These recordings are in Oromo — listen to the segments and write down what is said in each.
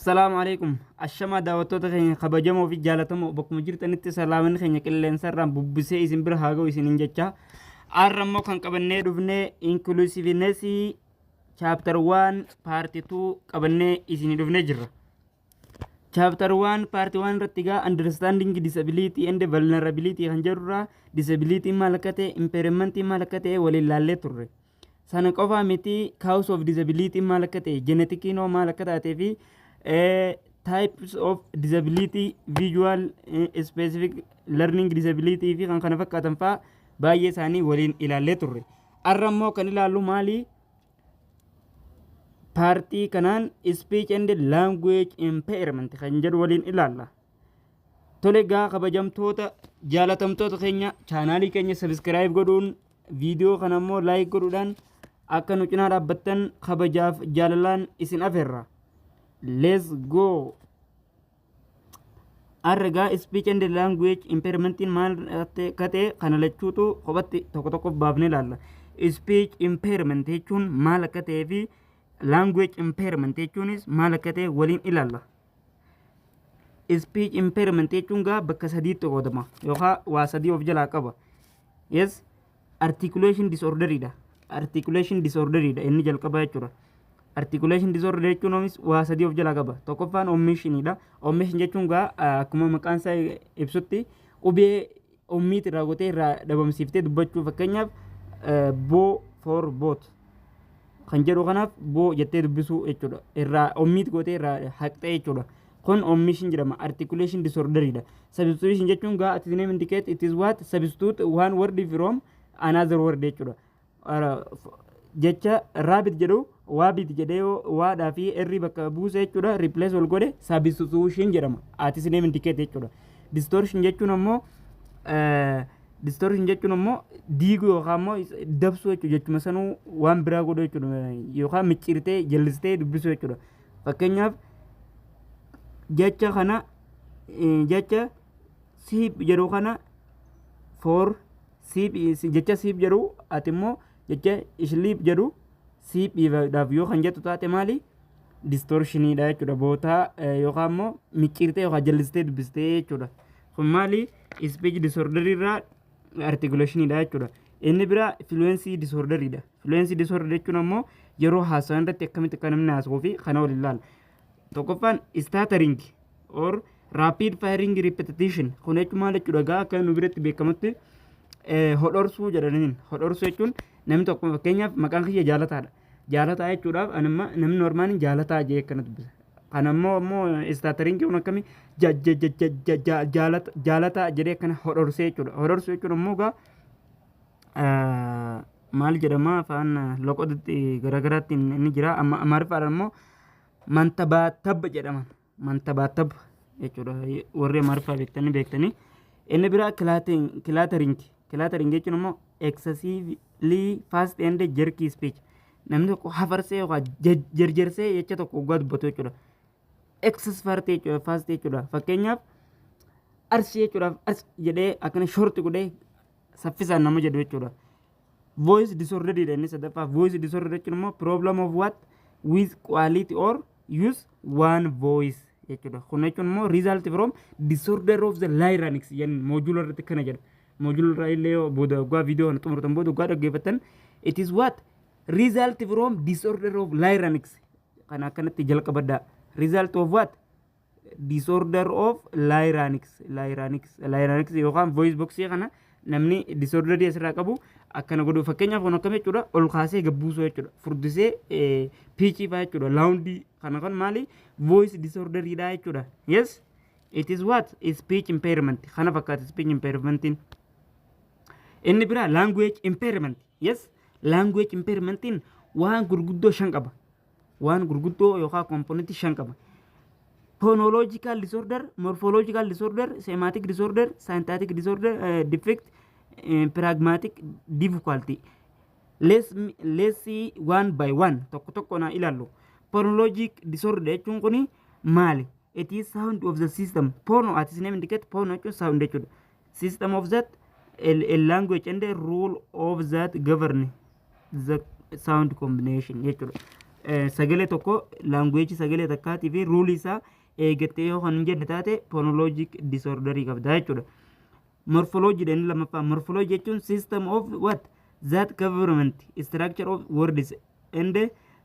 Assalaamu alaikum. Ashamaa daawwattoota keenya kabajamoo fi jaalatamoo, bakkuma jirtanitti salaamanni keenya qilleensarraan bubbisee isin bira haa ga'u isiniin jecha. Har'a immoo kan qabannee dhufne inclusiveness chapter 1 part 2 qabannee isinii dhufnee jirra. Chapter 1 part 1 irratti egaa understanding disability and vulnerability kan jedhurraa disability maal akka ta'e, impairment maal akka ta'e waliin laallee turre. Sana qofaa miti, cause of disability maal akka ta'e, geneticiin hoo maal akka taatee fi types of disability, visual, specific learning disability fi kan kana fakkaatan fa'aa baay'ee isaanii waliin ilaallee turre. Har'a immoo kan ilaallu maali? Partii kanaan speech and language impairment kan jedhu waliin ilaalla. Tole gaa, kabajamtoota jaalatamtoota keenya, channelii keenya subscribe godhuun, viidiyoo kana immoo like godhuudhaan akka nu cinaa dhaabbattan kabajaaf jaalalaan isin afeerra. Let's go! Har'a egaa speech and language impairmentiin maal akka ta'e kana lachuutu kophatti tokko tokko baafnee ilaalla. Speech impairment jechuun maal akka ta'ee fi language impairment jechuunis maal akka ta'e waliin ilaalla. Speech impairment jechuun gaa bakka sadiitti qoodama yookaan waa sadii of jalaa qaba. Yes, articulation disorderidha. Articulation disorderidha inni jalqaba jechuudha. Articulation disorder jechuun oomis waa sadii of jalaa qaba. Tokkoffaan omissionidha. Omission jechuun gaa akkuma maqaan isaa ibsutti qubee omit irraa gootee, irraa dhabamsiiftee dubbachuu. Fakkeenyaaf, boo for boat kan jedhu kanaaf boo jettee dubbisuu jechuudha. Irraa omit gootee irraa haqxee jechuudha. Kun omission jedhama. Articulation disorderidha. Substitution jechuun gaa, it is name indicate, it is what? Substitute one word from another word jechuudha. Jecha rabbit jedhu wabbit jedhee waadhaa fi erri bakka buuse jechuudha, replace wal godhe, substitution jedhama. As its name indicate jechuudha. Distortion jechuun ammoo diiguu yookaan immoo dabsuu jechuudha. Jechuma sanuu waan biraa godhu jechuudha, yookaan micciirtee jallistee dubbisuu jechuudha. Fakkeenyaaf, jecha kana, jecha sheep jedhu kana for sheep, jecha sheep jedhu ati immoo jecha sleep jedhu sheepiidhaaf yoo kan jettu taate, maali? Distortioniidha jechuudha. Bootaa yookaan immoo micciirtee yookaan jallistee dubbistee jechuudha. Kun maali? Speech disorder irraa articulationiidha jechuudha. Inni biraa fluency disorderiidha. Fluency disorder jechuun ammoo yeroo haasawaa irratti akkamitti akka namni haasa'uu fi kana waliin ilaala. Tokkoffaan stuttering or rapid firing repetition. Kun jechuun maal jechuudha? Gaa, akka nu biratti beekamutti hodhorsuu jedhaniin. Hodhorsuu jechuun namni tokko, fakkeenyaaf, maqaan kiyya Jaalataadha. Jaalataa jechuudhaaf anamma namni normaaliin Jaalataa jee akkana dubbisa. Kana ammoo stuttering kun akkamii? Jaalataa jedhee akkana hodhorsee jechuudha. Hodhorsuu jechuun ammoo gaa maal jedhama? Afaan loqodatti garaagaraatti inni jira. Amma Amaariffaadhaan immoo ማንተባተብ jedhama. ማንተባተብ jechuudha. Warri Amaariffaa beektanii. Inni biraa cluttering. Cluttering jechuun immoo excessively fast and jerky speech. Namni tokko hafarsee yookaan jarjarsee jecha tokko waggaa dubbatu jechuudha. Excess jechuudha, fast jechuudha. Fakkeenyaaf, Arsii jechuudhaaf ars jedhee akkana short godhee saffisaan nama jedhu jechuudha. Voice disorder dha inni sadaffaa. Voice disorder jechuun immoo problem of what? With quality or use one voice jechuudha. Kun jechuun immoo result from disorder of the larynx jennu module irratti kana jedha. Module irraa illee booda waggaa viidiyoo kana xumurtan booda waggaa dhaggeeffattan, it is what? Result from disorder of larynx. Kana akkanatti jalqabadhaa. Result of what? Disorder of larynx. Larynx, larynx yookaan voice box kana namni disorder asirraa qabu akkana godhu. Fakkeenyaaf, kun akkam jechuudha? Ol kaasee gabbuusuu jechuudha, furdisee pitchii fa'aa jechuudha, loudii kana. Kan maali? Voice disorderiidha jechuudha. Yes, it is what? Speech impairment kana fakkaata speech impairmentiin. Inni biraa language impairment. Yes, language impairmentiin waan gurguddoo shan qaba, waan gurguddoo yookaan componentii shan qaba: phonological disorder, morphological disorder, semantic disorder, syntactic disorder, defect, pragmatic difficulty. Let's see one by one, tokko tokko naa ilaallu. Phonologic disorder jechuun kuni maali? It is sound of the system. Phono, as its name indicate, phono jechuun sound jechuudha. System of that a language and the rule of that govern the sound combination jechuudha. Sagalee tokko, language sagalee takkaatii fi rule isaa eeggattee yoo kan hin jenne taate, phonologic disorderii qabda jechuudha. Morphology dha inni lammaffaa. Morphology jechuun system of what that government structure of words and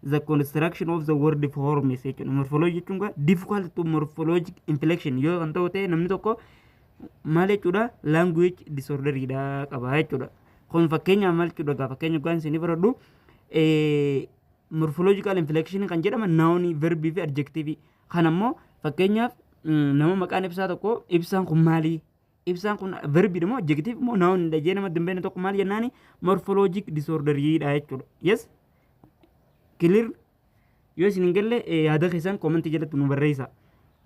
the construction of the word forms jechuudha. Morphology jechuun gaa difficult to morphologic inflection yoo kan ta'u ta'e, namni tokko maal jechuudha? Language disorderiidha qaba jechuudha. Kun fakkeenyaaf maal jechuudha? Gaa fakkeenya dhugaan isinii fudhadhu, morphological inflection kan jedhaman nounii, verbii fi adjectivii. Kan ammoo fakkeenyaaf nama maqaan ibsaa tokko, ibsaan kun maali? Ibsaan kun verbii moo adjective moo nounidha jee nama hin beekne tokko maal jennaani? Morphologic disorderiidha jechuudha. Yes? Clear? Yoo isin hin galle, yaada keessan commentii jalatti nu barreessa.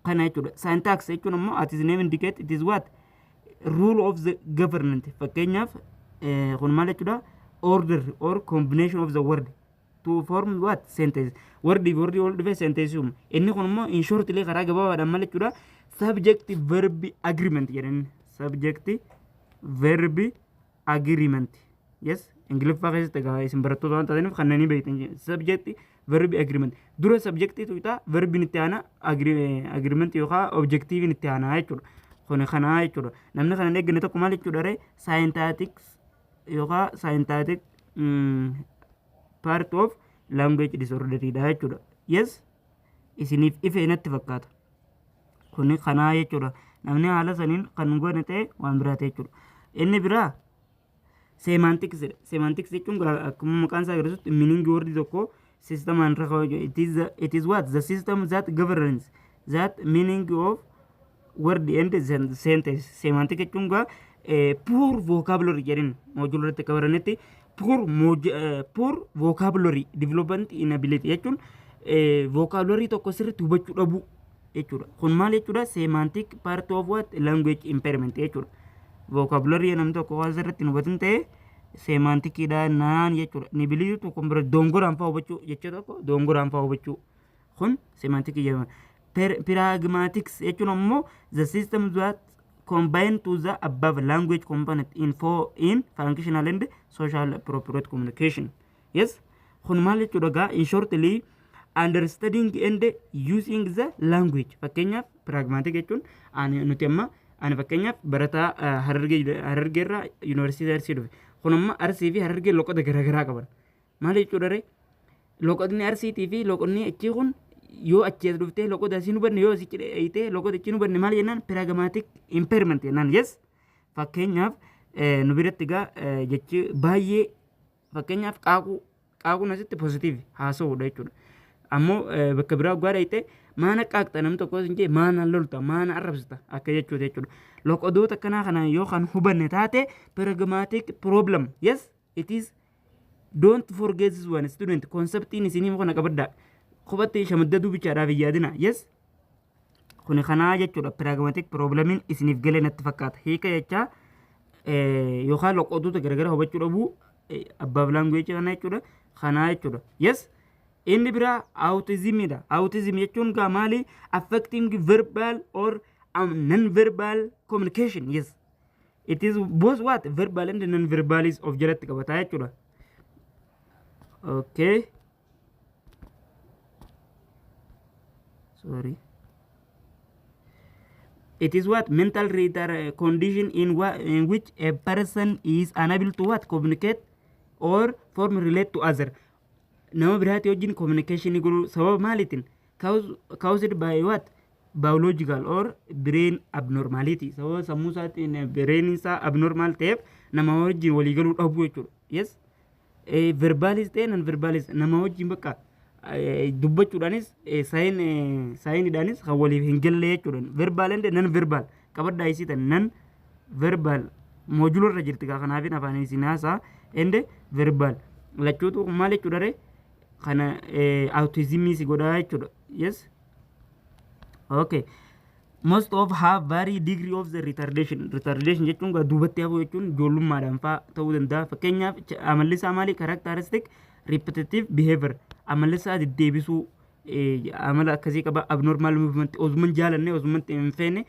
Kana jechuudha. Syntax jechuun ammoo, as its name indicate, it is what? Rule of the government. Fakkeenyaaf kun maal jechuudha? Order or combination of the word to form what? Sentence. Wordii wordii wal dhufee sentence uuma. Inni kun immoo in short illee karaa gabaabaadhaan maal jechuudha? Subject verb agreement jedhani. Subject verb agreement. Yes, Ingiliffaa keessatti egaa isin barattoota waan taataniif kanneen beektan, subject verb agreement. Dura subjectii tuqxaa, verbiin itti aana, agreement yookaan objectiviin itti aanaa jechuudha. Kun kanaa jechuudha. Namni kana hin eegganne tokko maal jechuudha ree? Syntactics yookaan syntactic part of language disorderidha jechuudha. Yes, isiniif ife natti fakkaata. Kuni kanaa jechuudha. Namni haala saniin kan goone ta'e waan biraa ta'e jechuudha. Inni biraa semantics jedha. Semantics jechuun akkuma maqaan isaa agarsiisutti meaning word tokko systemaan irra kaa'u. It is what? The system that governs that meaning of word and sentence. Semantic jechuun gaa poor vocabulary jedhin module irratti akka barannetti, poor vocabulary development inability jechuun vocabulary tokko sirriitti hubachuu dhabuu jechuudha. Kun maal jechuudha? Semantic part of what? Language impairment jechuudha. Vocabulary namni tokko waan sirriitti hin hubatin ta'e semanticiidha naan jechuudha. Inability tokko bira dongoraan fa'aa hubachuu jecha tokko dongoraan fa'aa hubachuu kun semanticii jedhama. Pragmatics jechuun ammoo the system that combine to the above language component in for in functional and social appropriate communication. Yes, kun maal jechuudha gaa? In shortly, understanding and using the language. Fakkeenyaaf pragmatic jechuun ani nuti amma ani fakkeenyaaf barataa Harargee, Harargeerraa Yuunivarsiitii Arsii dhufe. Kun amma Arsii fi Harargee loqoda garaagaraa qaban. Maal jechuudha ree? Loqodni Arsiitii fi loqodni achii kun yoo achi as dhuftee loqoda asii hubanne, yoo asitti dheeyitee loqoda achi hubanne, maal jennaan? Pragmatic impairment jennaan. Yes, fakkeenyaaf nu biratti egaa jechi baay'ee, fakkeenyaaf qaaquu, qaaquun asitti positive haasa'uudha jechuudha. Ammoo bakka biraa waggaa dheeyitee maana qaaqxa, namni tokko sin jee maana lolta, maana arrabsita akka jechuudha jechuudha. Loqodoota akkanaa kana yoo kan hubanne taate pragmatic problem. Yes, it is. Don't forget this one, student. Conceptiin isinii kana qabaddaa. Kophatti shamaddaduu bichaadhaaf hin yaadina. Yes, kuni kanaa jechuudha. Pragmatic problemiin isiniif galee natti fakkaata. Hiika jechaa yookaan loqodoota garagaraa hubachuu dhabuu above language kana jechuudha. Kanaa jechuudha. Yes, inni biraa autismiidha. Autism jechuun gaa maali? Affecting verbal or non verbal communication. Yes, it is both what? Verbal and non verbal is of jalatti qabataa jechuudha. Okay, sorry. It is what? Mental retard condition in which a person is unable to what? Communicate or form relate to other. Nama biraati wajjin communication godhuu sababa maaliitiin? Caused by what? Biological or brain abnormality. Sababa sammuu isaatiin brain isaa abnormal ta'eef nama wajjin walii galuu dhabuu jechuudha. Yes, verbalis ta'e non verbalis, nama wajjin bakka dubbachuudhaanis signiidhaanis kan waliif hin galle jechuudha. Verbal and non verbal qabadhaa isiitan. Non verbal module irra jirti gaa, kanaafin afaan isin haasaa. And verbal lachuutu maal jechuudha ree? Kana autismii si godhaa jechuudha. Yes, okay. Most of have very degree of the retardation. Retardation jechuun gaa duubatti hafuu jechuun ijoollummaadhaan faa ta'uu danda'a. Fakkeenyaaf amalli isaa maali? Characteristic repetitive behavior, amalli isaa deddeebisuu amala akkasii qaba. Abnormal movement, osuma hin jaalanne, osuma hin feene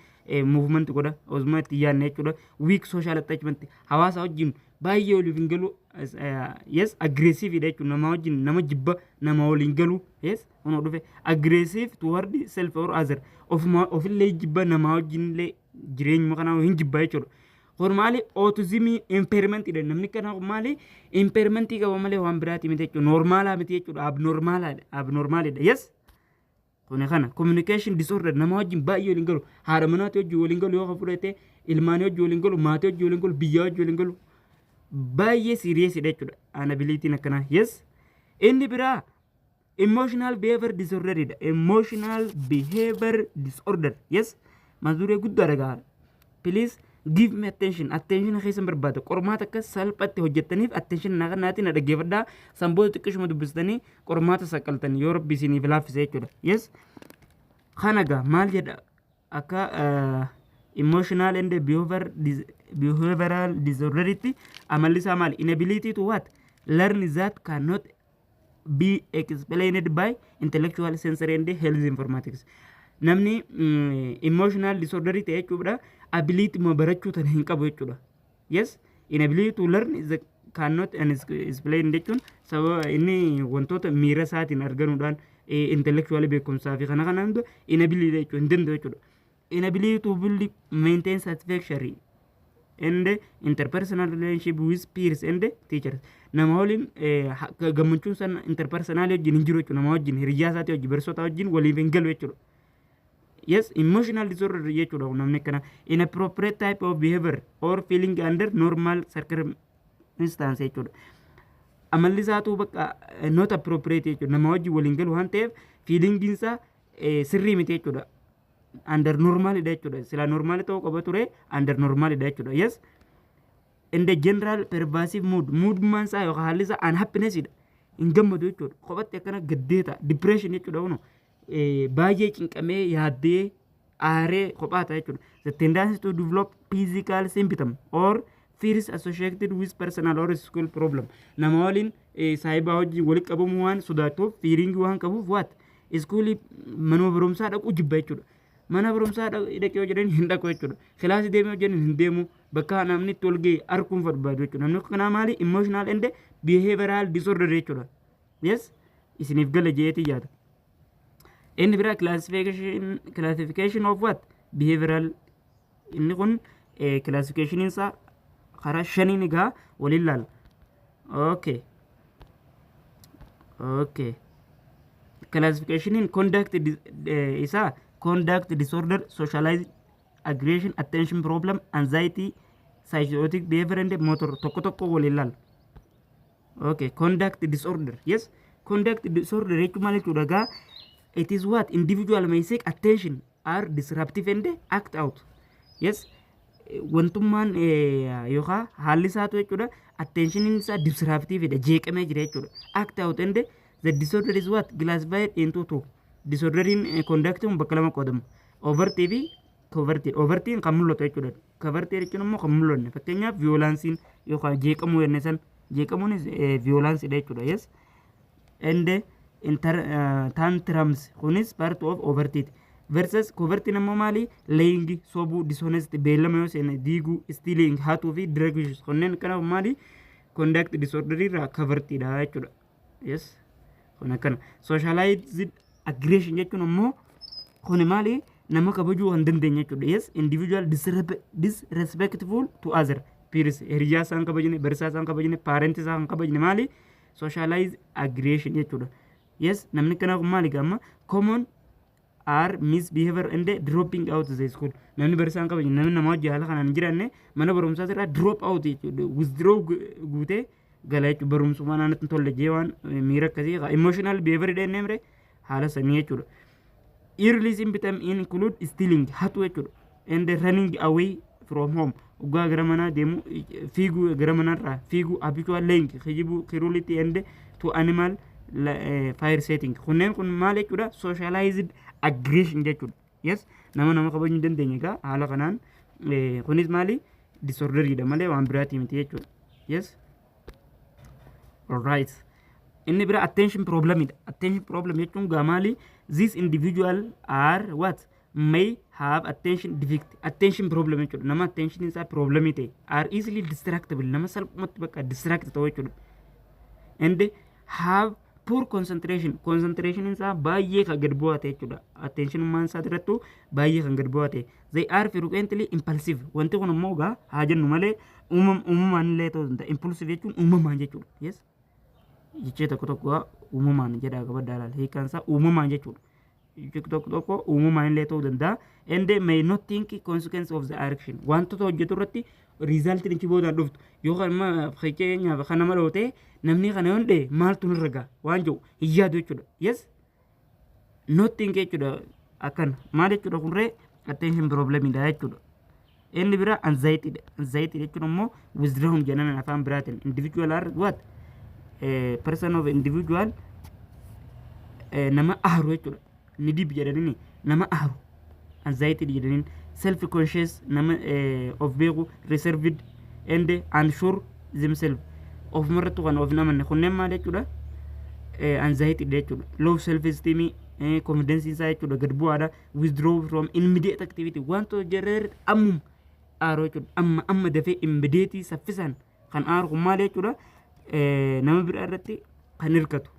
movement godha, osuma itti yaadne jechuudha. Weak social attachment, hawaasa wajjin baay'ee waliif hin galu. Yes, aggressive dha jechuudha. Nama wajjin nama jibba, nama waliin galu. Yes, kunoo dhufe, aggressive toward self or other. Ofuma ofillee jibba, nama wajjin illee jireenyuma kanaa hin jibba jechuudha. Kun maali? Autism impairment dha. Namni kana maali? Impairment qaba malee waan biraati miti jechuudha. Normalaa miti jechuudha. Abnormalaadha. Abnormalidha. Yes. Kun kana communication disorder, nama wajjin baay'ee waliin galu, haadha manaati wajjin waliin galu yoo fudhate, ilmaanii wajjin waliin galu, maatii wajjin waliin galu, biyya wajjin waliin galu, baay'ee serious dha jechuudha. Inabilityn akkanaa. Yes. Inni biraa emotional behavior disorder dha. Emotional behavior disorder. Yes. Mata duree guddaadha gaa. Please give me attention. Attention keessan barbaada. Qormaata akka salphatti hojjettaniif attention naa kanaatiin na dhaggeeffadhaa. Sanboota xiqqishuma dubbistanii qormaata saqqaltanii yoo Rabbi isiniif laaffise jechuudha. Yes. Kana gaa maal jedha? Akka emotional and behavioral disorderitti amalli isaa maali? Inability to what? Learn that cannot be explained by intellectual, sensory and health informatics. Namni emotional disorder ta'e jechuudha, ability ma barachuu tan hin qabu jechuudha. Yes, inability to learn is the cannot explain jechuun sababa inni wantoota miira isaatiin arganuudhaan, intellectual beekumsaa fi kana kana hunda inability jechuudha, hin danda'u jechuudha. Inability to build, maintain satisfactory and interpersonal relationship with peers and teachers. Nama waliin gammachuun sana interpersonal wajjin hin jiru jechuudha. Nama wajjin, hiriyyaa isaatii wajjin, barsiisota wajjin waliif hin galu jechuudha. Yes, emotional disorder jechuudha namni akkana. Inappropriate type of behavior or feeling under normal circumstance jechuudha. Amalli isaatu bakka not appropriate jechuudha. Nama wajjin waliin galu waan ta'eef feelingiin isaa sirrii miti jechuudha. Under normalidha jechuudha. Sila normal ta'uu qaba ture, under normalidha jechuudha. Yes. In the general pervasive mood, moodummaan isaa yookaan haalli isaa unhappiness dha. Hin gammadu jechuudha. Kophatti akkana gaddee ta'a. Depression jechuudha kunoo. Baay'ee cinqamee, yaaddee, aaree kophaa ta'a jechuudha. The tendency to develop physical symptom or fears associated with personal or school problem. Nama waliin, saayibaa wajjin walitti qabamuu waan sodaatuuf, fearingii waan qabuuf, what? Schoolii, mana barumsaa dhaquu jibba jechuudha. Mana barumsaa dhaqee yoo jedhan hin dhaqu jechuudha. Kilaasii deemee yoo jedhan hin deemu. Bakka namni itti ol ga'e arguun barbaadu jechuudha. Namni kanaa maali? Emotional and behavioral disorder jechuudha. Yes, isiniif gala jeetii yaada. Inni biraa classification of what? Behavioral. Inni kun classification isaa karaa shaniin egaa waliin laalla. Okay. Classification conduct isaa conduct disorder, socialized aggression, attention problem, anxiety, psychotic behavior and motor, tokko tokko waliin laalla. Okay, conduct disorder. Yes, conduct disorder jechuun maal jechuudha gaa? It is what individual may seek attention, are disruptive and act out. Yes, wantummaan yookaan haalli isaatu jechuudha, attentioniin isaa disruptive dha, jeeqamee jira jechuudha. Act out and the disorder is what classified into two. Disorderiin conduct kun bakka lama qoodamu. Overtii fi covertii. Overtiin kan mul'atu jechuudha. Covertii jechuun immoo kan mul'anne. Fakkeenyaaf violenceiin yookaan jeeqamuu jenne san, jeeqamuunis violenceiidha jechuudha. Yes. And inter tantrums kunis part of overtiiti. Versus covertiin immoo maali? Lying, sobuu, dishonest, beellama yoo seene diiguu, stealing, hatuu fi drug use. Kunneen kanaaf maali? Conduct disorder irraa covertiidha jechuudha. Yes. Kun akkana. Socialized aggression jechuun immoo kun maali? Nama kabajuu kan dandeenye jechuudha. Yes, individual disrespectful to other peers. Hiriyaa isaan kabajne, barsiisaa isaan kabajne, parent isaa kan kabajne maali? Socialize aggression jechuudha. Yes, namni kana kun maali gamma? Common are misbehavior and dropping out the school. Namni barsiisaa hin kabajne, namni nama wajji haala kanaan hin jiraanne, mana barumsaa irraa drop out jechuudha. Withdraw guutee gala jechuudha. Barumsuma naannatti hin tolle jee waan miira akkasii emotional behavior dhennee mire haala sanii jechuudha. Early symptom include stealing, hatu jechuudha, and running away from home. Dhugaa gara manaa deemu, fiiguu, gara manarraa fiiguu, habitual lying, kijibuu, cruelty and to animal, fire setting. Kunneen kun maal jechuudha? Socialized aggression jechuudha. Yes, nama nama kabajuu hin dandeenye egaa haala kanaan kunis maali? Disorderiidha malee waan biraatii miti jechuudha. Yes. Alright. Inni bira attention problemidha. Attention problem jechuun gaa maali? These individual are what? May have attention defect, attention problem jechuudha. Nama attention isaa problemii ta'e, are easily distractible, nama salphumatti bakka distract ta'u jechuudha. And have poor concentration, concentration isaa baay'ee kan gad bu'aa ta'e jechuudha. Attentionummaan isaa irrattu baay'ee kan gad bu'aa ta'e. They are frequently impulsive. Wanti kun immoo gaa haa jennu malee uumamaan illee ta'uu danda'a. Impulsive jechuun uumamaan jechuudha. Yes, jechee tokko tokko uumamaan jedhaa qabaddaa laala. Hiikkaan isaa uumamaan jechuudha. Tokko tokko uumamaan illee ta'uu danda'a. And they may not think consequence of the action. Wantoota hojjetu irratti resultiin achi boodaan dhuftu yookaan immoo fakkeenyaaf kan nama dhootee namni kana yoo dhee maaltu nurra ga'a waan jiru hin yaadu jechuudha. Yes, not think jechuudha. Akkana maal jechuudha kunree? Attention problemidha jechuudha. Inni bira anxiety dha. Anxiety jechuun immoo withdrawn jedhaman afaan biraatiin. Individual are what? Person of individual nama aaru jechuudha. Nidib jedhaniini nama aaru. Anxiety jedhaniin self conscious, nama of beeku, reserved and unsure themselves, ofumarratti kan of namanne. Kunneen maal jechuudha? Anxiety jechuudha. Low self esteem, confidence isaa jechuudha gad bu'aadha. Withdraw from immediate activity, wantoota jarreerri ammuma aaru jechuudha. Amma amma dafee immediate saffisaan kan aaru kun maal jechuudha? Nama biraa irratti kan hirkatu.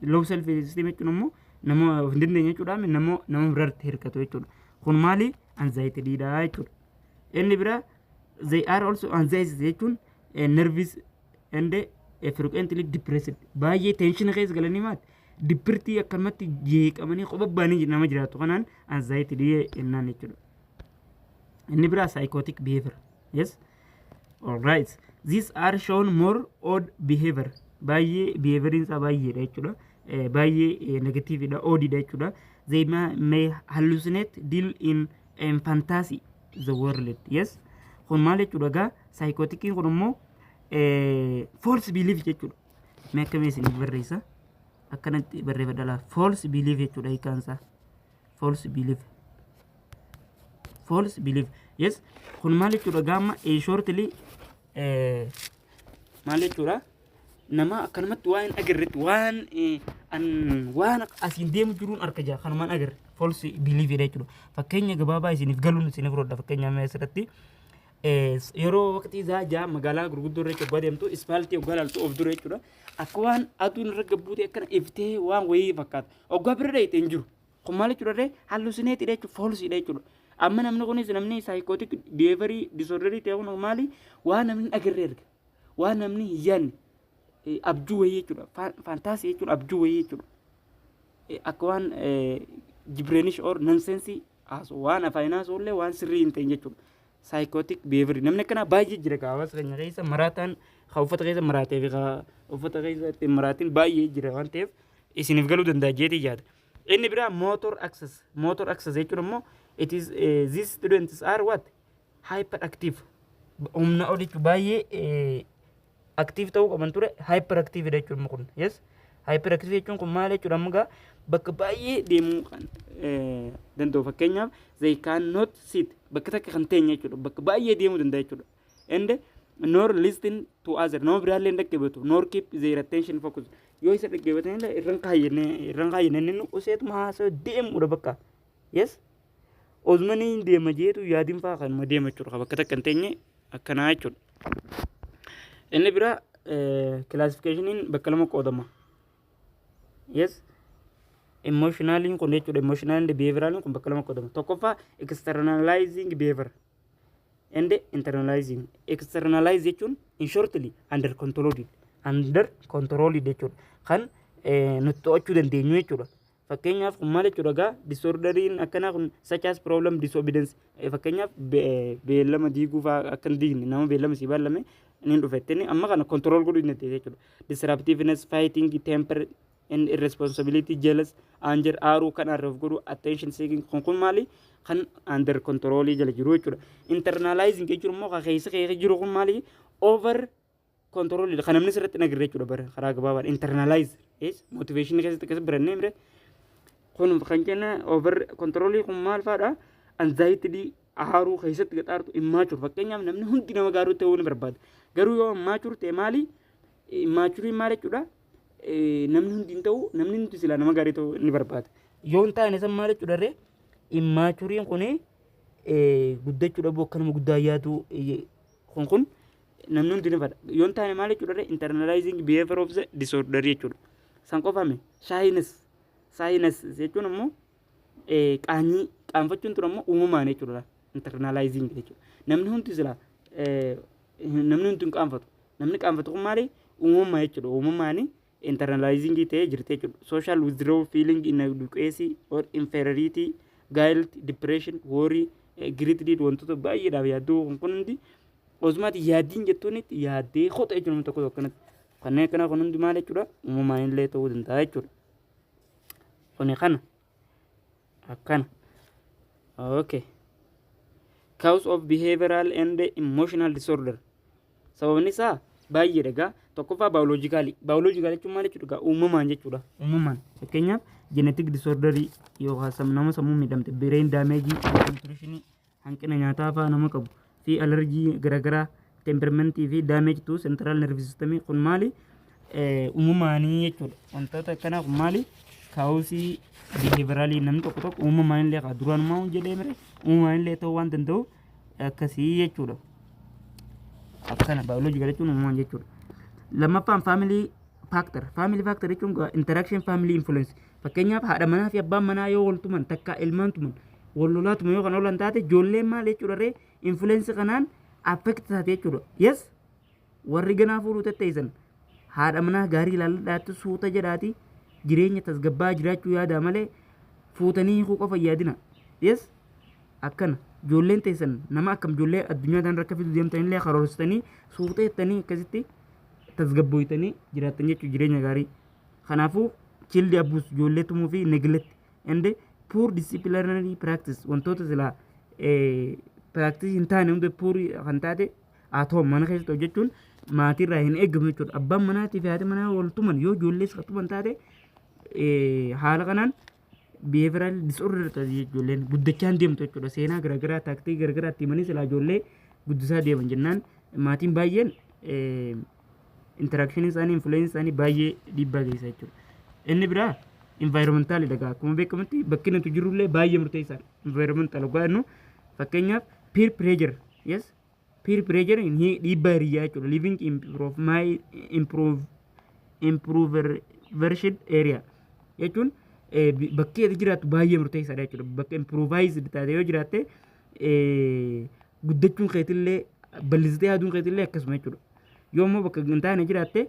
Low self esteem jechuun immoo nama of hin dandeenye jechuudha. Nama biraa irratti hirkatu jechuudha. Kun maali? Anxiety dha jechuudha. Inni biraa they are also anxiety jechuun nervous and frequently depressed. Baay'ee tension keessa galanii maati dippirtii akkanumatti jeeqamanii qofa baanii nama jiraatu kanaan anxiety jennaan jechuudha. Inni biraa psychotic behavior. Yes, alright, these are shown more odd behavior. Baay'ee behavioriin isaa baay'eedha jechuudha. Baay'ee negativeidha, oddidha jechuudha. They may hallucinate, deal in fantasy the world. Yes, kun maal jechuudha gaa? Psychoticiin kun immoo false belief jechuudha. Mee akkamii isiniif barreessa? Akkanatti barreeffadha laa. False belief jechuudha hiikaan isaa. False belief, false belief. Yes, kun maal jechuudha gaama? Shortly maal jechuudha? Nama akkanumatti waan hin agarretti waan asiin deemu jiruun arka jira, kanumaan agarre false belief jechuudha. Fakkeenya gabaabaa isiniif galuun isiniif rodha. Fakkeenya amma asirratti yeroo waqtii isaa jaa magaalaa gurguddoo irra hoggaa deemtu, ispaaltii hoggaa laaltu of dura jechuudha, akka waan aduun irra gabbuutee akkana iftee waan wayii fakkaata. Hoggaa bira dhayite hin jiru. Kun maal jechuudha ree? Hallucinateiidha jechuudha, falseiidha jechuudha. Amma namni kunis, namni psychotic behaviorii disorderii ta'e kun maali? Waan namni hin agarre erga, waan namni hin yaadne, abjuu wayii jechuudha. Fantasy jechuudha, abjuu wayii jechuudha. Akka waan gibberish or nonsense haasa'u, waan afaan haasa'u illee waan sirrii hin ta'in jechuudha. Psychotic behaviorii namni akkanaa baay'ee jira. Hawaasa keenya keessa maraataan haa uffata keessa maraatee fi haa uffata keessa ittiin maraatiin baay'ee jira waan ta'eef isiniif galuu danda'a jeetii yaada. Inni biraa motor access. Motor access jechuun immoo it is these students are what? Hyperactive. Humna ol jechuun baay'ee active ta'uu qaban ture, hyperactive jechuun kun. Yes, hyperactive jechuun kun maal jechuudha? Amma gaa bakka baay'ee deemuu kan danda'u. Fakkeenyaaf they cannot sit, bakka takka kan teenye jechuudha, bakka baay'ee deemuu danda'a jechuudha. And nor listen to other, nama biraallee hin dhaggeeffatu, nor keep their attention focus. Yoo isa dhaggeeffatan illee irran kaayyenne inni useetuma haasa'u deemuudha bakka. Yes, osmanii deema jeetu yaadin faa kanuma deema jechuudha, bakka takka hin teenye akkanaa jechuudha. Inni bira classificationiin bakka lama qoodama. Yes, emotionaliin kun jechuudha, emotional behavioraliin kun bakka lama qoodama. Tokkoffaa externalizing behavior and internalizing. Externalize jechuun in shortly under controlled, under controlled jechuudha, kan nuti to'achuu dandeenyu jechuudha. Fakkeenyaaf kun maal jechuudha gaa? Disorderiin akkanaa kun such as problem disobedience. Fakkeenyaaf beellama diiguu fa'aa, akka hin diigne, nama beellama sii baallame inni dhufe jettanii amma kana control godhuu hin dandeesse jechuudha. Disruptiveness, fighting, temper and irresponsibility, jealous, anger, aaruu, kan aarreef godhu, attention seeking, kun maali? Kan under control jala jiru jechuudha. Internalizing jechuun immoo kan keessa keessa jiru. Kun maali? Over control, kan namni sirriitti hin agarre jechuudha. Bara karaa gabaabaan internalize, yes, motivation keessatti akkasi barannee mire. Kun kan jenna over control kun maal fa'aadha? Anxiety, aaruu, keessatti gaxaartu, immature. Fakkeenyaaf namni hundi nama gaarii ta'uu ni barbaada, garuu yoo immature ta'e maali? Immaturiin maal jechuudha? Namni hundi hin ta'u, namni hundi silaa nama gaarii ta'uu ni barbaada. Yoo hin taane san maal jechuudha ree? Immature-iin kuni guddachuu dhabuu, akkanuma guddaa yaaduu kun namni hundi ni fadha. Yoo hin taane maal jechuudha? Internalizing behavior of the disorder jechuudha. San qofame, shyness. Shyness jechuun immoo qaanyii qaanfachuun ture immoo uumamaan jechuudha. Internalizing jechuudha. Namni hundi sila namni hundi hin qaanfatu. Namni qaanfatu kun maali? Uumamaa jechuudha. Uumamaani internalizing ta'ee jirti jechuudha. Social withdrawal, feeling inadequacy or inferiority, guilt, depression, worry, greed, wantoota baay'eedhaaf yaadduu kun hundi osumaati yaaddiin jettuunitti yaaddee kota jechuudha namni tokko tokko kanatti. Kanneen akkanaa kun hundi maal jechuudha? Uumamaan illee ta'uu danda'a jechuudha. Kuni kana. Akkana. Okay. Cause of behavioral and emotional disorder. Sababni isaa baay'eedha egaa. Tokkoffaa, biological. Biological jechuun maal jechuudha? Uumamaan jechuudha. Uumamaan. Fakkeenyaaf, genetic disorder yookaan nama sammuu miidhamte, brain damage, nutrition, hanqina nyaataa fa'aa nama qabu, fi allergy garaagaraa, temperament-ii fi damage to central nervous system kun maali? Uumamaanii jechuudha. Wantoota akkanaa kun maali? Cause-ii behavioral-ii namni tokko tokko uumamaan illee qaba. Duraanumaa jedhee mire, uumamaan illee ta'uu waan danda'u akkasii jechuudha. Akkana biological jechuun uumamaan jechuudha. Lammaffaan, family factor. Family factor jechuun interaction, family influence. Fakkeenyaaf, haadha manaa fi abbaan manaa yoo wal tuman, takka ilmaan tuman, wal lolaa tuman yoo kan oolan taate, ijoolleen maal jechuudha ree? Influence kanaan affect taate jechuudha. Yes, warri ganaa fuudhuu tetteessan haadha manaa gaarii ilaalladhaatti suuta jedhaati jireenya tasgabbaa jiraachuu yaada malee fuutanii hiikuu qofa yaadina. Yes, akkana ijoolleen teessan nama akkam ijoollee addunyaa kana rakka fidu deemtanillee karoorsitanii suuta jettanii akkasitti tasgabbooytanii jiraattan jechuudha jireenya gaarii. Kanaafuu child abuse, ijoollee tumuu fi neglect and poor disciplinary practice, wantoota silaa practice hin taane hunda, poor kan taate haa ta'u, mana keessatti hojjechuun maatiirraa hin eegamu jechuudha. Abbaan manaatii fi haati manaa wal tuman yoo ijoollees kan tuman taate, haala kanaan behavioral disorder taate ijoolleen guddachaa hin deemtu jechuudha. Seenaa garaagaraa, tactic-ii garaagaraa itti himanii silaa ijoollee guddisaa deeman jennaan, maatiin baay'een interaction-ii isaanii, influence isaanii baay'ee dhiibbaa geessa jechuudha. Inni biraa environmental dhagaa. Akkuma beekamutti bakki nuti jirrullee baay'ee murteessaadha. Environmental dhugaa jennu, fakkeenyaaf, peer pressure. Yes, peer pressure dhiibbaa hiriyyaa jechuudha. Living improve my improve impoverished area jechuun bakki ati jiraattu baay'ee murteessaadha jechuudha. Bakka impoverished taate yoo jiraatte, guddachuun keetillee, bal'istee yaaduun keetillee akkasuma jechuudha. Yoo immoo bakka hin taane jiraatte,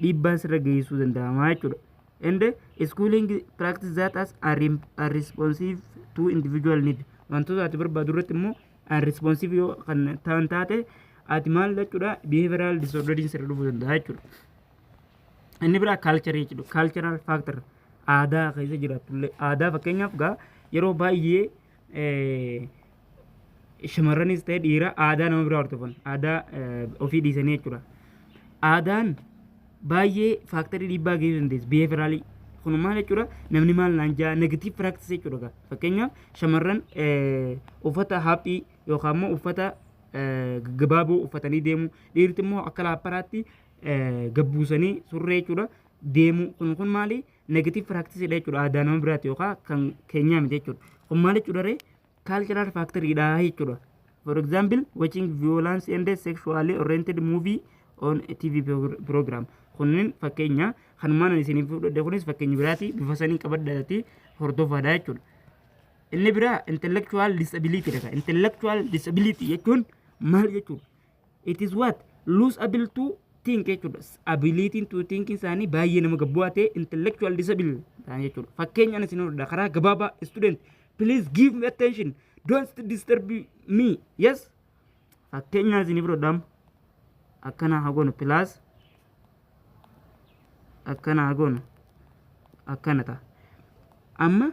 dhiibbaan sirra geessisuu danda'ama jechuudha. And schooling practice that as are unresponsive to individual need, wantoota ati barbaadu irratti immoo unresponsive yoo kan ta'an taate, ati maal jechuudha? Behavioral disorder sirra dhufuu danda'a jechuudha. Inni biraa culture jechuudha. Cultural factor, aadaa keessa jiraatullee, aadaa fakkeenyaaf gaa yeroo baay'ee shamarranis ta'e dhiira aadaa nama biraa hordofan, aadaa ofii dhiisanii jechuudha. Aadaan baay'ee factor-ii dhiibbaa geessisuu dandeessi behavioral-ii. Kun maal jechuudha? Namni maal naan jaa, negative practice jechuudha gaa. Fakkeenyaaf, shamarran uffata haphii yookaan immoo uffata gaggabaaboo uffatanii deemu, dhiirti immoo akka laapparaatti gabbuusanii surree jechuudha deemu, kun maali? Negative practice dha jechuudha. Aadaa nama biraati yookaan kan keenyaa miti jechuudha. Kun maal jechuudha ree? Cultural factor dha jechuudha. For example, watching violence and sexually oriented movie on a TV program. Kunneen fakkeenya kanumaan ani isiniif fudhadhe, kunis fakkeenya biraati, bifa sanii qabadhaati hordofaadha jechuudha. Inni biraa intellectual disability dha. Intellectual disability jechuun maal jechuudha? It is what? Lose able to think jechuudha. Ability to think isaanii baay'ee nama gabbu'aa ta'e intellectual disability ta'an jechuudha. Fakkeenya ani isin fudhadha karaa gabaabaa. Student, please give me attention. Don't disturb me. Yes. Fakkeenya isin fudhadha, akkana haa goonu, plus akkana haa goonu, akkana ta'a. Amma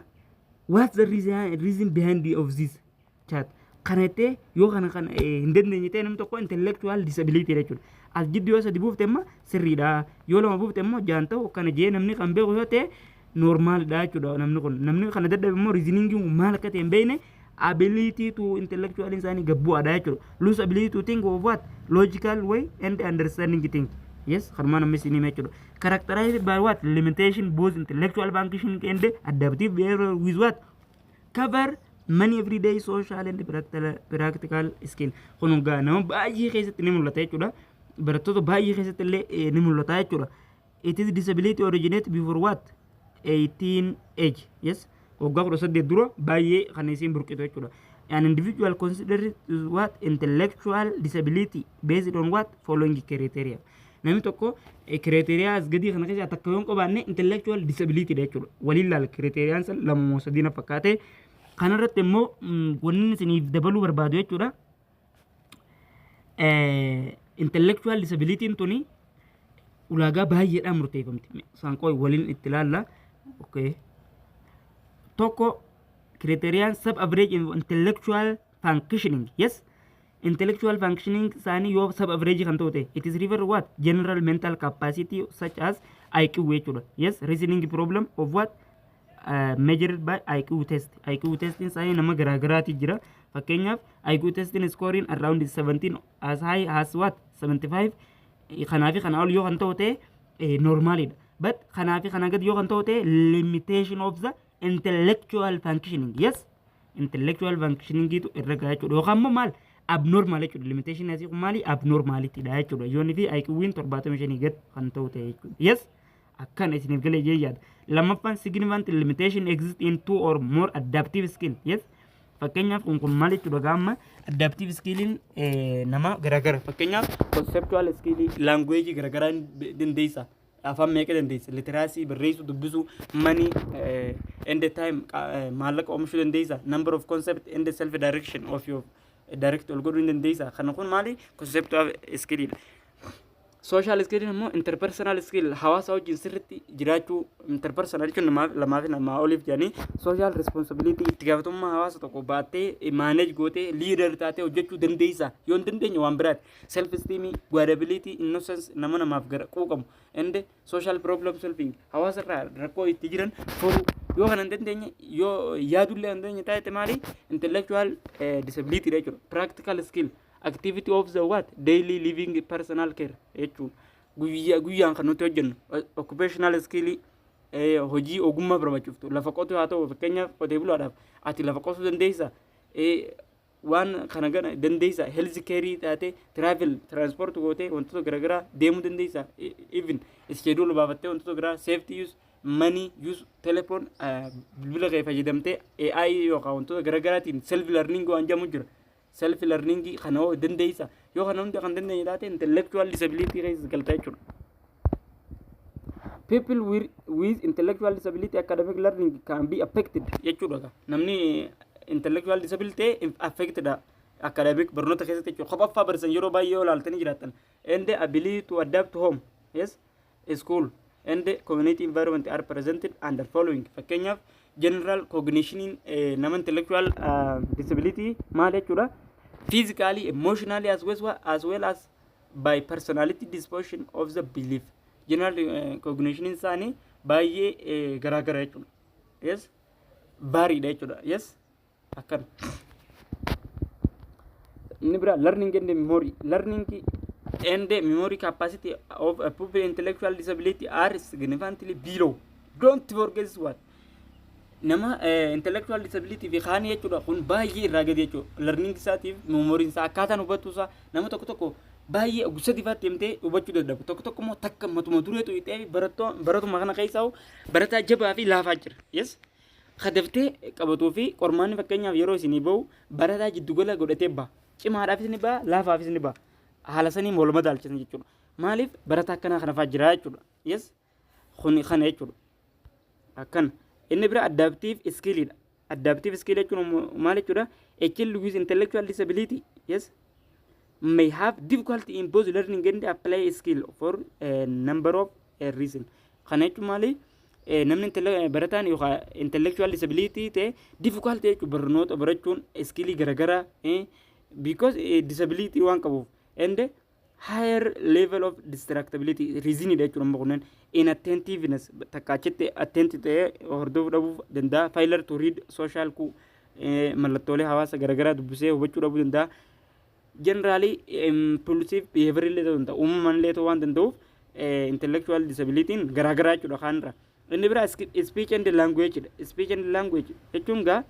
what's the reason behind the of this chat kana jettee yoo kana hin dandeenye ta'e, namni tokko intellectual disability jechuudha. As jidduu yoo sadi buufte immoo sirriidha. Yoo lama buufte immoo jaan ta'u kana jee namni kan beeku yoo ta'e normal-idha jechuudha namni kun. Namni kana dadhabe immoo reasoning maal akka ta'e hin beekne, ability to intellectual isaanii gabbu'aadha jechuudha. Lose ability to think of what? Logical way and understanding thing. Yes, kanumaan amma isin hime jechuudha. Characterized by what? Limitation both intellectual function and adaptive behavior with what? Cover many everyday social and practical skill. Kun egaa nama baay'ee keessatti ni mul'ata jechuudha. Barattoota baay'ee keessatti illee ni mul'ata jechuudha. It is disability originate before what? 18 age. Yes. Waggaa 18 dura baay'ee kan isiin burqitu jechuudha. An individual considered is what? Intellectual disability based on what? Following criteria. Namni tokko criteria as gadii kana keessaa takka yoo hin qabaanne intellectual disability dha jechuudha. Waliin laala, criteriaan san lama moo sadii na fakkaate. Kanarratti immoo wanni isiniif dabaluu barbaadu jechuudha. Intellectual disabilityn tuni ulaagaa baay'eedhaan murteeffamti. Isaan qoy waliin itti ilaalla. Okay. Tokko, criteriaan sub average intellectual functioning. Yes. Intellectual functioning isaanii yoo sub average kan ta'u ta'e, it is refer what? General mental capacity such as IQ jechuudha. Yes, reasoning problem of what? Measured by IQ test. IQ testing isaanii nama garaagaraati jira. Fakkeenyaaf, IQ testing scoring around 17 as high as what? 75. Kanaa fi kanaa ol yoo kan ta'u ta'e normalidha. But kanaa fi kanaa gadi yoo kan ta'u ta'e, limitation of the intellectual functioning. Yes, intellectual functioning itu irra gahaa jechuudha. Yookaan immoo maal? Abnormal jechuudha. Limitation asii kun maali? Abnormality dha jechuudha. Yoonni fi IQ'n 75 gad kan ta'u ta'e jechuudha. Yes, akkana isiniif galee jee yaada. Lammaffaan, significant limitation exist in two or more adaptive skill. Yes. Fakkeenyaaf, kun maal jechuudha? Gaamma adaptive skilliin nama garaagara. Fakkeenyaaf, conceptual skill, language garaagaraa dandeessa. Afaan meeqa dandeessa? Literacy, barreessuu, dubbisuu, money and time, maallaqa oomishuu dandeessa. Number of concept and self direction of your direct ol godhuu hin dandeessa. Kana kun maali? Conceptual skillidha. Social skill immoo interpersonal skill, hawaasa wajjin sirriitti jiraachuu. Interpersonal jechuun lamaa fi namaa oliif jedhanii, social responsibility, itti gaafatamummaa hawaasa tokko baattee, manage gootee, leader taatee hojjechuu dandeessa. Yoo hin dandeenye waan biraati. Self esteem, guardability, innocence, nama namaaf gara quuqamu, and social problem solving, hawaasa irraa rakkoo itti jiran furuu yoo kana hin dandeenye, yoo yaadullee hin dandeenye taate, maali? Intellectual disability dha jechuudha. Practical skill, activity of the what? Daily living, personal care jechuun guyyaa guyyaan kan nuti hojjennu. Occupational skill, hojii ogummaa barbaachiftu, lafa qotuu haa ta'u, fakkeenyaaf qotee bulaadhaaf ati lafa qotuu dandeessa, waan kana gana dandeessa. Health care taate, travel, transport gootee wantoota garaagaraa deemuu dandeessa, even schedule baafattee wantoota garaa, safety use, money use, telephone, bilbila kee fayyadamtee, AI yookaan wantoota garaagaraatiin self learning waan jedhamu jira. Self learning kana hoo dandeessa? Yoo kana hunda kan dandeenye taate, intellectual disability keessa galta jechuudha. People with intellectual disability academic learning can be affected jechuudha. Namni intellectual disability affected academic barnoota keessatti jechuudha. Kophaffaa barsiisan yeroo baay'ee yoo ilaaltanii jiraattan. And the ability to adapt to home, yes, school and the community environment are presented under following. Fakkeenyaaf, general cognition nama intellectual disability maal jechuudha? Physically, emotionally as well as by personality disposition of the belief. General cognition isaanii baay'ee garaagara jechuudha. Yes, baariidha jechuudha. Yes, akkana. Inni biraa learning and memory. Learning and memory capacity of a pupil intellectual disability are significantly below. Don't forget this one. Nama intellectual disability fi kaanii jechuudha, kun baay'ee irraa gadi jechuudha. Learning isaatiif memory isaa, akkaataan hubachuu isaa, nama tokko tokko baay'ee gosa difaatti himtee hubachuu dadhabu, tokko tokko immoo takka matuma dureetu hixee. Baratuma kana keessaa barataa jabaa fi laafaa jira. Yes, kadaftee qabatuu fi qormaanni fakkeenyaaf yeroo isinii bahu barataa jiddugala godhatee baha. Cimaadhaafis ni baha, laafaafis ni baha. Haala saniin wal madaalchisan jechuudha. Maaliif? Barataa akkanaa kana fa'aa jira jechuudha. Yes, kun kana jechuudha. Akkana. Inni bira adaptive skillidha. Adaptive skill jechuun maal jechuudha? A child with intellectual disability, yes, may have difficulty in both learning and apply skill for a number of reason. Kana jechuun maali? Namni barataan yookaan intellectual disability ta'e difficulty jechuun barnoota barachuun, skillii garaagaraa, because disability waan qabuuf, and higher level of distractibility reason dha jechuudha. Amma kunneen inattentiveness, takka achitti attentive ta'ee hordofuu dhabuuf danda'a. Failure to read social cue, mallattoolee hawaasa garaagaraa dubbisee hubachuu dhabuu danda'a. Generally impulsive behavior illee ta'uu danda'a. Uumamaan illee ta'uu waan danda'uuf intellectual disability garaagaraa jechuudha kaanirra. Inni biraa speech and language dha. Speech and language jechuun gaa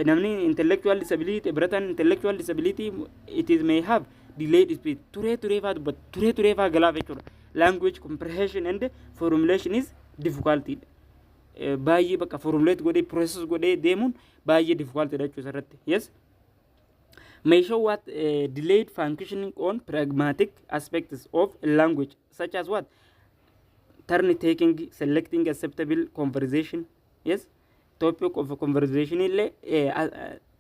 Namni intellectual disability, barataan intellectual disability, it is may have delayed speech, turee turee faa dubbata, turee turee faa galaaf jechuudha. Language comprehension and formulation is difficulty. Baay'ee bakka formulate godhee, process godhee deemuun baay'ee difficulty dha jechuudha irratti. Yes. May show what delayed functioning on pragmatic aspects of language, such as what? Turn taking, selecting acceptable conversation. Yes. Topic of conversation illee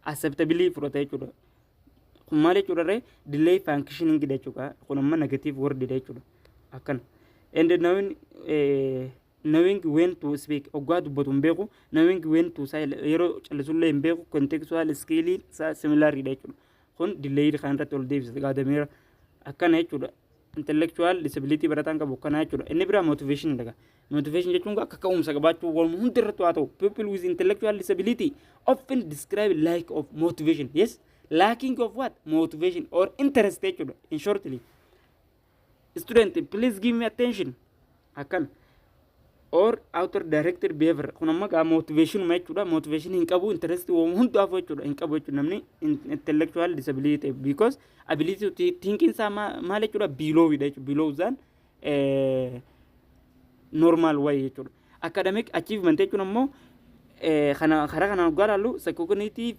acceptably fudhata jechuudha. Kun maal jechuudha ree? Delay functioning jechuudha. Kun amma negative word jechuudha. Akkana. And knowing when to speak, oggaa dubbatu hin beeku, knowing when to silent, yeroo callisullee hin beeku, contextual skill isaa similar dha jechuudha. Kun delayed kan irratti ol deebisa gaadameera akkana jechuudha. Intellectual disability barataan qabu akkana jechuudha. Inni biraa motivation dhaga. Motivation jechuun akka ka'umsa qabaachuu waluma hundi irratti haa ta'u. People with intellectual disability often describe lack of motivation. Yes, lacking of what? Motivation or interest jechuudha. In shortly, student, please give me attention, akkana, or outer directed behavior. Kun amma gaa motivation ma jechuudha. Motivation hin qabu, interest waan hundaaf jechuudha hin qabu jechuudha namni intellectual disability, because ability to thinking isaa maal jechuudha? Below dha jechuudha, below than normal way jechuudha. Academic achievement jechuun ammoo kana karaa kanaan waggaa ilaallu, cognitive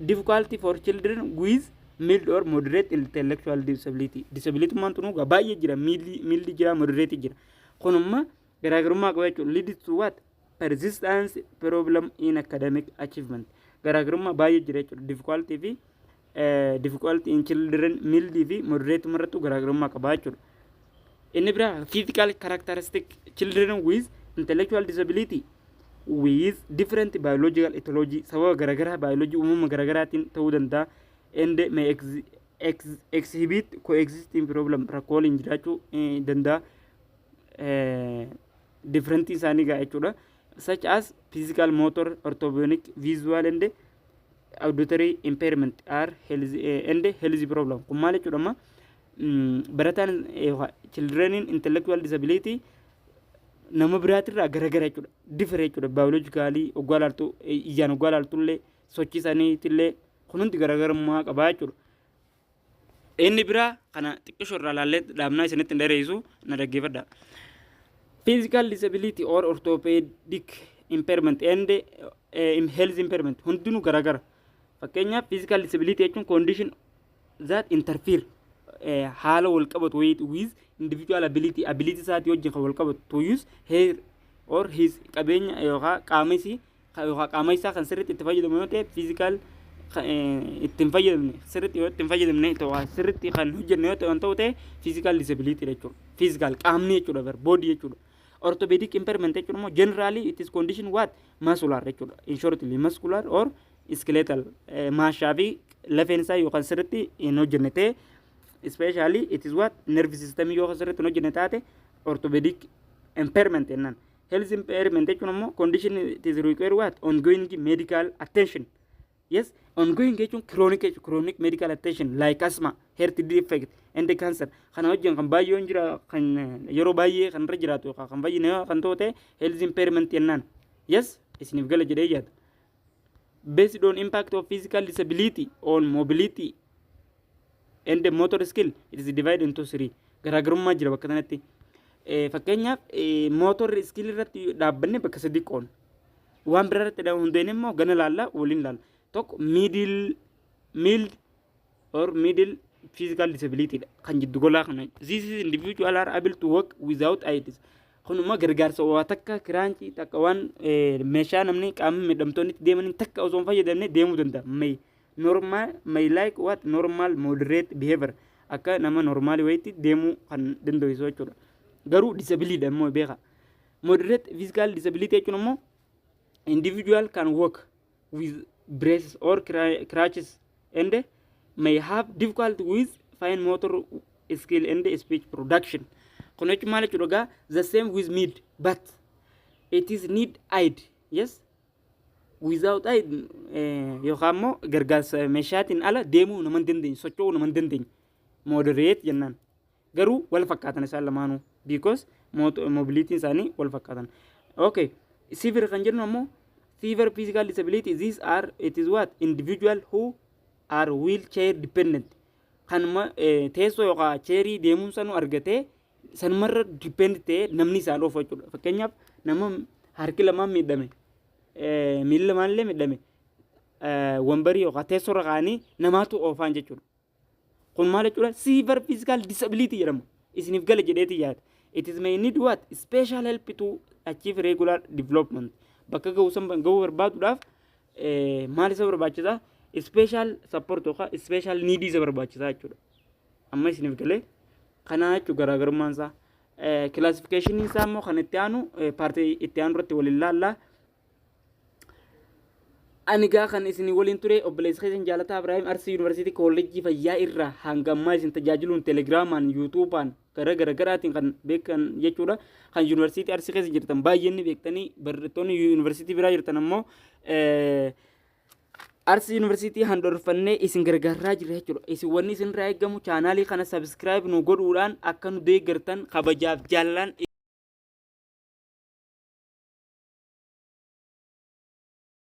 difficulty for children with mild or moderate intellectual disability. Disability maan tunu gaa baay'ee jira, mild jira, moderate jira. Kunumma garaagarummaa qaba jechuudha. Leads to what? Persistence problem in academic achievement. Garaagarummaa baay'ee jira jechuudha. Difficulty fi difficulty in children mild fi moderate irrattu garaagarummaa qaba jechuudha. Inni biraa physical characteristic. Children with intellectual disability with different biological etiology, sababa garaagaraa biology uumama garaagaraatiin ta'uu danda'a, and may exhibit coexisting problem, rakkoo waliin jiraachuu danda'a. Different isaanii gaa jechuudha, such as physical, motor, orthopedic, visual and auditory impairment are health and health problem. Kun maal jechuudha? Amma barataan children intellectual disability nama biraatirraa garagara jechuudha, differ jechuudha. Biologically oggaa laaltu, ijaan oggaa laaltullee, sochii isaaniitillee, kun hundi garaagarummaa qabaa jechuudha. Inni biraa kana xiqqisho irraa laallee dhaabnaa, isinitti hin dheeressu, na dhaggeeffadha. Physical disability or orthopedic impairment and health impairment hundinuu garaagara. Fakkeenyaaf, physical disability jechuun condition that interfere, haala wal qabatu wayii, with individual ability, ability isaatii wajjin kan wal qabatu, to use her or his qabeenya yookaan qaama isii yookaan qaama isaa kan sirriitti itti fayyadamu yoo ta'e, physical ittiin fayyadamne, sirriitti yoo ittiin fayyadamne, sirriitti kan hojjenne yoo ta'e ta'u ta'e physical disability jechuudha. Physical qaamni jechuudha, bar body jechuudha. Orthopedic impairment jechuun immoo generally it is condition what? Muscular jechuudha. In shortly, muscular or skeletal, maashaa fi lafeen isaa yookaan sirriitti hin hojjenne ta'e, especially it is what? Nerve system yoo sirriitti hin hojjenne taate orthopedic impairment jennaan. Health impairment jechuun immoo condition it is require what? Ongoing medical attention. Yes, ongoing jechuun chronic jechuun, chronic medical attention like asthma, heart defect and cancer. Kana wajjin kan baay'ee jira, kan yeroo baay'ee kan irra jiraatu yookaan kan fayyine kan ta'u ta'e health impairment jennaan. Yes, isiniif gala jedhee yaada. Based on impact of physical disability on mobility and the motor skill, it is divided into three. Garaagarummaa jira bakka kanatti. Fakkeenyaaf, motor skill irratti dhaabbanne bakka sadii qoonna. Waan biraa irratti hundeen immoo gana laalla, waliin laalla. Tokko middle, mild or middle physical disability dha kan jiddu golaa kana. This is individual are able to work without aids. Kunuma gargaarsa waa takka, kiraanchii takka, waan meeshaa namni qaama miidhamtoonni itti deemanii takka osoo hin fayyadamne deemuu danda'a. May normal, may like what? Normal moderate behavior, akka nama normaalii wayiitti deemuu kan danda'u jechuudha. Garuu disability dha immoo beeka. Moderate physical disability jechuun immoo individual can walk with braces or crutches and may have difficulty with fine motor skill and speech production. Kun jechuun maal jechuudha gaa? The same with mid, but it is need aid. Yes, without aid yookaan immoo gargaarsa meeshaatiin ala deemuu nama hin dandeenye, socho'uu nama hin dandeenye moderate jennaan. Garuu wal fakkaatan isaan lamaanuu, because mobilityn isaanii wal fakkaatan. Okay, severe kan jennu ammoo Severe physical disability, these are, it is what, individual who are wheelchair dependent. Kanuma teessoo yookaan chairii deemuun sanuu argatee sanumarra depend ta'ee namni isaan oofu jechuudha. Fakkeenyaaf, nama harki lamaan miidhame, miilli lamaan illee miidhame, wambarii yookaan teessoorra kaa'anii namaatu oofaan jechuudha. Kun maal jechuudha? Severe physical disability jedhama. Isiniif gala jedheeti yaada. It is may need what? Special help to achieve regular development. Bakka ga'uu san ga'uu barbaaduudhaaf maal isa barbaachisaa? Special support yookaan special need isa barbaachisaa jechuudha. Amma isiniif galee kanaa jechuun garaagarummaan isaa. Classification isaa immoo kan itti aanu partii itti aanu irratti waliin laallaa. Ani gaa kan isin waliin ture obboleessa keessan Jaalataa Ibraahim, Arsii Yuunivarsiitii Koolleejjii Fayyaa irraa hanga ammaa isin tajaajiluun Telegiraamaan, YouTubeaan, gara gara garaatiin kan beekan jechuudha. Kan Yuunivarsiitii Arsii keessa jirtan baay'een ni beektanii, barattoonni yuunivarsiitii biraa jirtan ammoo Arsii Yuunivarsiitii handorfannee isin gargaaraa jira jechuudha. Isin wanni isin irraa eegamu channelii kana subscribe nu godhuudhaan akka nu deeggartan kabajaaf jaallalaan.